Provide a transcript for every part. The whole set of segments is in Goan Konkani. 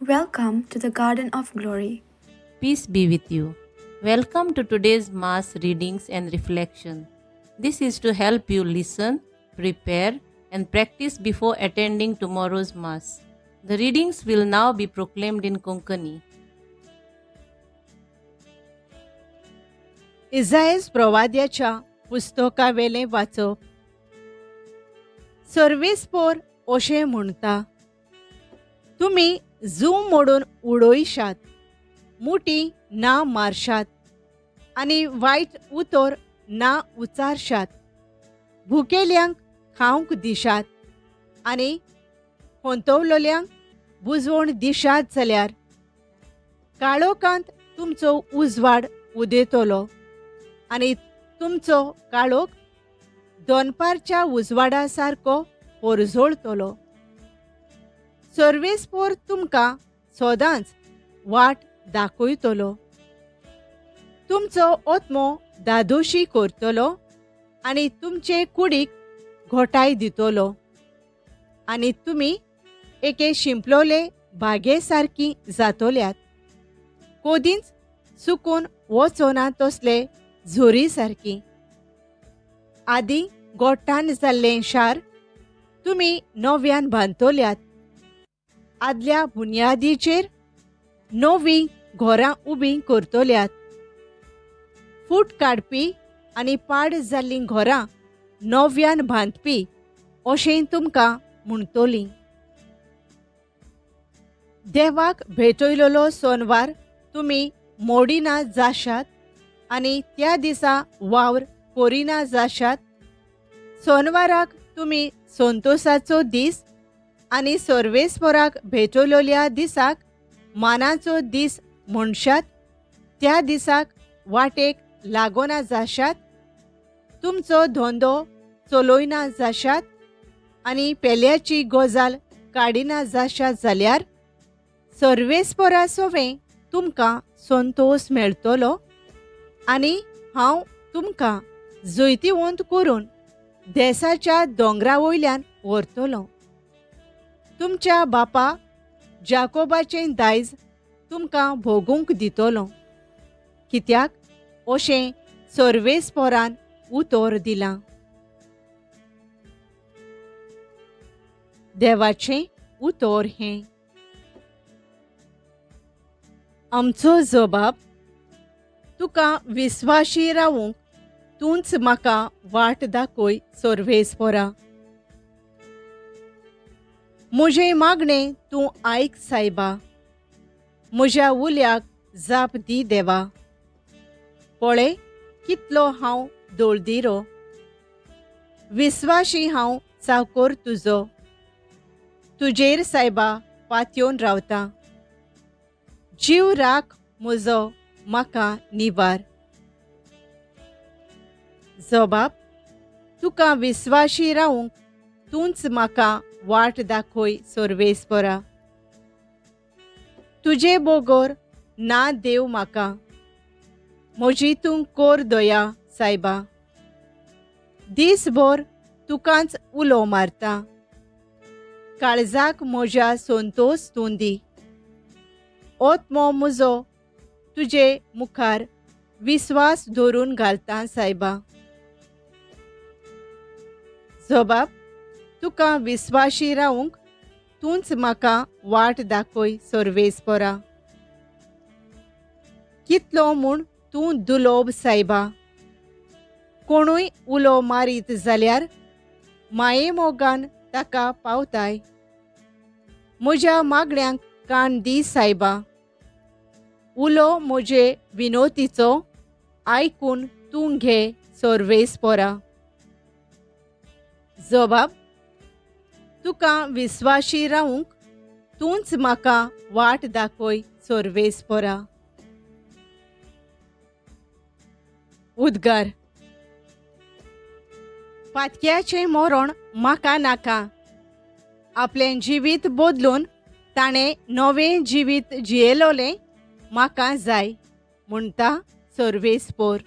Welcome to the Garden of Glory. Peace be with you. Welcome to today's Mass readings and reflection. This is to help you listen, prepare, and practice before attending tomorrow's Mass. The readings will now be proclaimed in Konkani. इजायस प्रवाद्याच्या पुस्तकावेलें वाचप. सर्वेस्पोर अशें म्हणटा, तुमी जू मोडून उडयशात, मुठी ना मारशात आनी वायट उतर ना उचारशात, भुकेल्यांक खावंक दिशात आनी खोंतवलोल्यांक बुजवण दिशात जाल्यार काळोखांत तुमचो उजवाड उदेतलो आनी तुमचो काळोख दनपारच्या उजवाडा सारको पोरजोळतलो. सर्वेस्पोर तुमकां सदांच वाट दाखयतलो, तुमचो आत्मो दादोशी करतलो आनी तुमचे कुडीक घोटाय दितलो आनी तुमी एके शिंपलोले बागे सारकी जातल्यात, कदींच सुकून वचना तसले झोरी सारकी. आदीं गोठान जाल्लें शार तुमी नव्यान बांदतल्यात, आदल्या बुन्यादीचेर नवीं घरां उबीं करतल्यात. फूट काडपी आनी पाड जाल्लीं घरां नव्यान बांदपी अशें तुमकां म्हणटलीं. देवाक भेटयलेलो सोनवार तुमी मोडिना जाशात आनी त्या दिसा वावर करिना जाशात. सोनवाराक तुमी संतोसाचो दीस आनी सर्वेस्पोराक भेटयलेल्या दिसाक मानाचो दीस म्हणशात, त्या दिसाक वाटेक लागोना जाशात, तुमचो धंदो चलयना जाशात आनी पेल्याची गजाल काडिना जाशात जाल्यार सर्वेस्पोरा सोवें तुमकां संतोस मेळटलो आनी हांव तुमकां जैतिवंत करून देसाच्या दोंगरा वयल्यान व्हरतलो. तुमच्या बापा जाकोबाचें दायज तुमकां भोगूंक दितलो, कित्याक अशें सर्वेस्पोरान उतर दिलां. देवाचें उतर हें. आमचो जबाब, तुका विस्वाशी रावूंक तूंच म्हाका वाट दाखय सर्वेस्पोरा. म्हजें मागणें तूं आयक सायबा, म्हज्या उल्याक जाप दी देवा. पळय कितलो हांव दोळदिरो, विस्वाशी हांव चाकोर तुजो, तुजेर सायबा पातयेवन रावता. जीव राख म्हजो म्हाका निवार. जबाब, तुका विस्वाशी रावूंक तूंच म्हाका वाट दाखय सर्वेस्पोरा. तुजे बोगोर ना देव म्हाका, म्हजी तूं कोर दया सायबा. दीसभर तुकाच उलो मारता, काळजाक म्हज्या संतोस तूं दी. आत्मो म्हजो तुजे मुखार विस्वास धरून घालता सायबा. जबाब, तुका विस्वाशी रावूंक तूंच म्हाका वाट दाखय सर्वेस्पोरा. कितलो म्हूण तूं दुलोब सायबा, कोणूय उलो मारीत जाल्यार मायेमोगान ताका पावताय. म्हज्या मागण्यांक कान दी सायबा, उलो म्हजे विनोतीचो आयकून तूं घे सर्वेस्पोरा. जबाब, तुका विस्वाशी रावूंक तूंच म्हाका वाट दाखय सर्वेस्पोरा. उद्गार. पातक्याचें मरण म्हाका नाका, आपलें जिवीत बदलून ताणें नवें जिवीत जियेलोलें म्हाका जाय म्हणटा सर्वेस्पोर.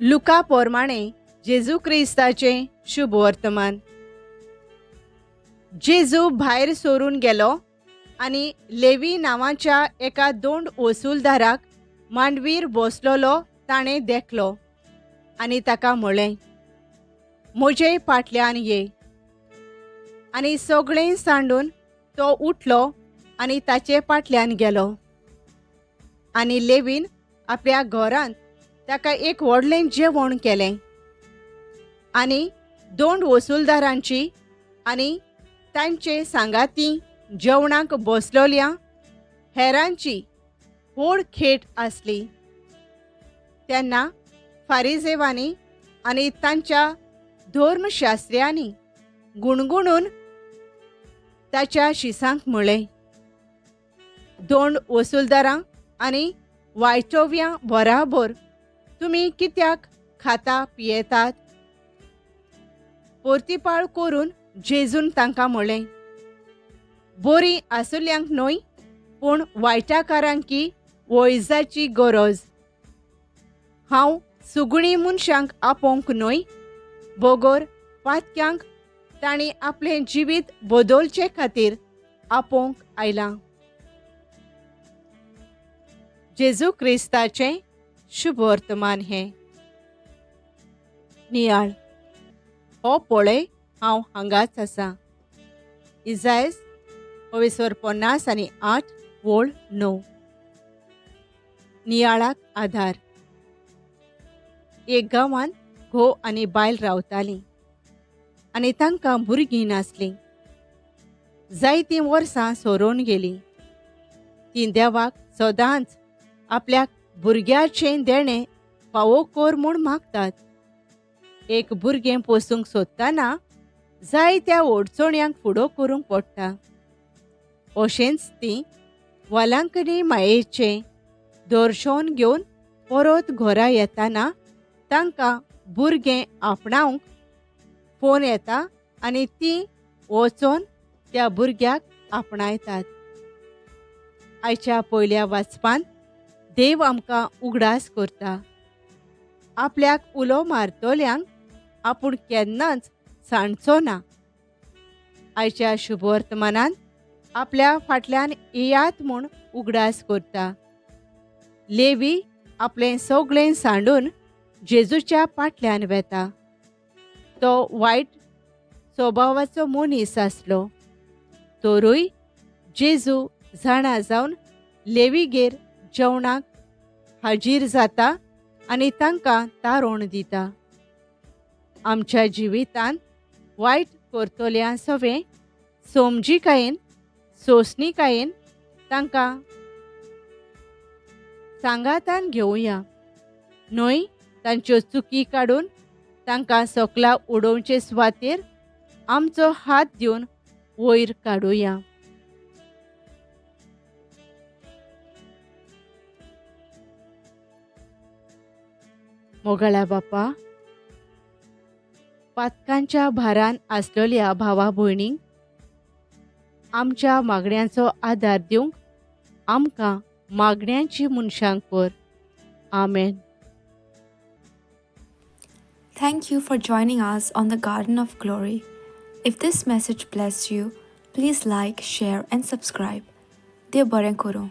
लुका पोरमाणें जेजू क्रिस्ताचें शुभ वर्तमान. जेजू भायर सरून गेलो आनी लेवी नांवाच्या एका दोंड वसुलदाराक मांडवीर बसलोलो ताणें देखलो आनी ताका म्हळें, म्हजे फाटल्यान ये. आनी सगळें सांडून तो उठलो आनी ताचे फाटल्यान गेलो. आनी लेवीन आपल्या घरांत ताका एक व्हडलें जेवण केलें आनी दोंड वसुलदारांची आनी तांचे सांगाती जेवणाक बसलोल्या हेरांची व्हड खेट आसली. तेन्ना फारिजेवांनी आनी तांच्या धर्मशास्त्र्यांनी गुणगुणून ताच्या शिसांक म्हळें, दोंड वसुलदारां आनी वायटोव्यां बराबर तुमी कित्याक खाता पियेतात? पोर्तिपाळ करून जेजून तांकां म्हळें, बरीं आसुल्यांक न्हय पूण वायटाकारांकी वैजाची गरज. हांव सुगणी मनशांक आपोवंक न्हय बगर पातक्यांक तांणी आपलें जिवीत बदलचे खातीर आपोवंक आयलां. जेजू क्रिस्ताचें शुभवर्तमान हें. नियाळ हो पळय हांव हांगाच आसा. इजायस 58 ओळ 9. नियाळाक आधार. एक गांवांत घोव आनी बायल रावतालीं आनी तांकां भुरगीं नासलीं. जायतीं वर्सां सरोन गेलीं. तीं देवाक सदांच आपल्याक भुरग्याचें देणें फावो कर म्हूण मागतात. एक भुरगें पोसूंक सोदतना जायत्या अडचण्यांक फुडो करूंक पडटा. अशेंच तीं वालांकनी मायेचें दर्शन घेवन परत घरा येताना तांकां भुरगें आपणावंक फोन येता आनी तीं वचोन त्या भुरग्याक आपणायतात. आयच्या पयल्या वाचपांत देव आमकां उगडास करता. आपल्याक उलो मारतल्यांक आपूण केन्नाच सांडचो ना. आयच्या शुभवर्तमानान आपल्या फाटल्यान येयात म्हूण उगडास करता. लेवी आपलें सगळें सांडून जेजूच्या फाटल्यान वेता. तो वायट स्वभावाचो मनीस आसलो तरूय जेजू जाणा जावन लेवीगेर जेवणाक हाजीर जाता आनी तांकां तारोण दिता. आमच्या जिवितांत वायट करतल्या सवें समजिकायेन सोंसणिकायेन तांकां सांगातान घेवया न्हय. तांच्यो चुकी काडून तांकां सकला उडोवचे सुवातेर आमचो हात दिवन वयर काडुया. मोगाळा बापा, पातकांच्या भारान आसलेल्या भावा भयणींक आमच्या मागण्यांचो आदार दिवंक आमकां मागण्यांची मनशांक कर. आमेन. Thank you for joining us on the Garden of Glory. If this message blessed you, please like, share, and subscribe. देव बरें करूं.